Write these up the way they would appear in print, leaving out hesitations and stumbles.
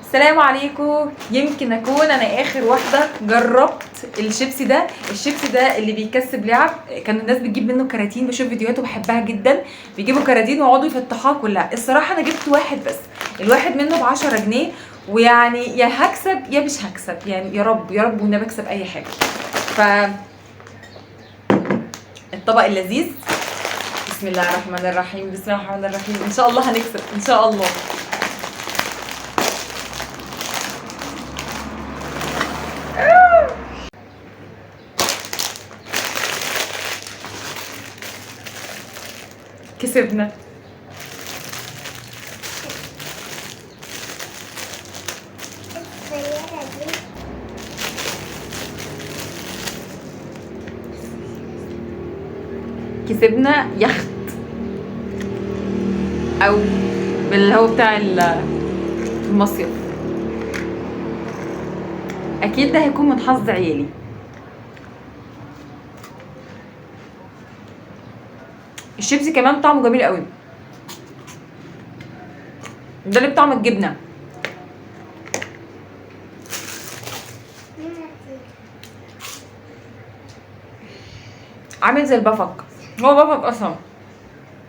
السلام عليكم. يمكن اكون انا اخر واحدة جربت الشيبسي ده. الشيبسي ده اللي بيكسب لعب، كان الناس بتجيب منه كراتين، بشوف فيديوهاته بحبها جدا، بيجيبوا كراتين ويقعدوا يفتحوها كلها. الصراحة انا جبت واحد بس، الواحد منه ب10 جنيه، ويعني يا هكسب يا مش هكسب، يعني يا رب يا رب والنبي اكسب اي حاجة. ف الطبق اللذيذ، بسم الله الرحمن الرحيم، بسم الله الرحمن الرحيم، ان شاء الله هنكسب ان شاء الله. كسبنا. السيارة دي كسبنا يخت او اللي هو بتاع المصيف. اكيد ده هيكون من حظ عيالي. الشيبسي كمان طعمه جميل قوي، ده اللي بطعم الجبنة. عامل زي البفك، هو بفك اصلا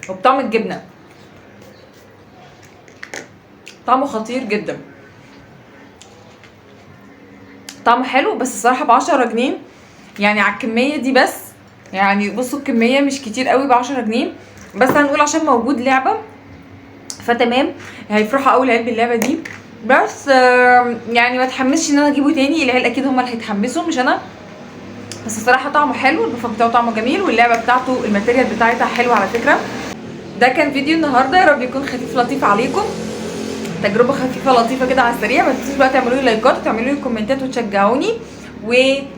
وبطعم الجبنة، طعمه خطير جدا، طعمه حلو. بس الصراحة ب10 جنيه يعني على الكمية دي بس، يعني بصوا الكمية مش كتير قوي ب10 جنيه، بس هنقول عشان موجود لعبه فتمام، هيفرحوا قوي العيال باللعبة دي. بس يعني ما اتحمسش ان انا اجيبه تاني، العيال اكيد هم اللي هيتحمسوا مش انا. بس الصراحة طعمه حلو، البفك بتاعه طعمه جميل، واللعبة بتاعته ال material بتاعتها حلوة على فكرة. ده كان فيديو النهارده، يا رب يكون خفيف لطيف عليكم، تجربه خفيفة لطيفة كده على السريع. ما تنسوش بقى تعملوا لي لايكات وتعملوا لي كومنتات وتشجعوني، و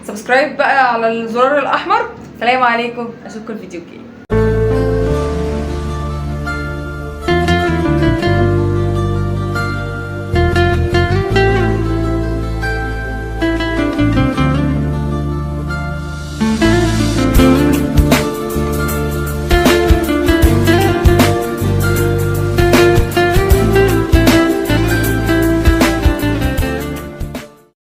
subscribe بقى على الزرار الاحمر. سلام عليكم، اشوفكم الفيديو الجاي.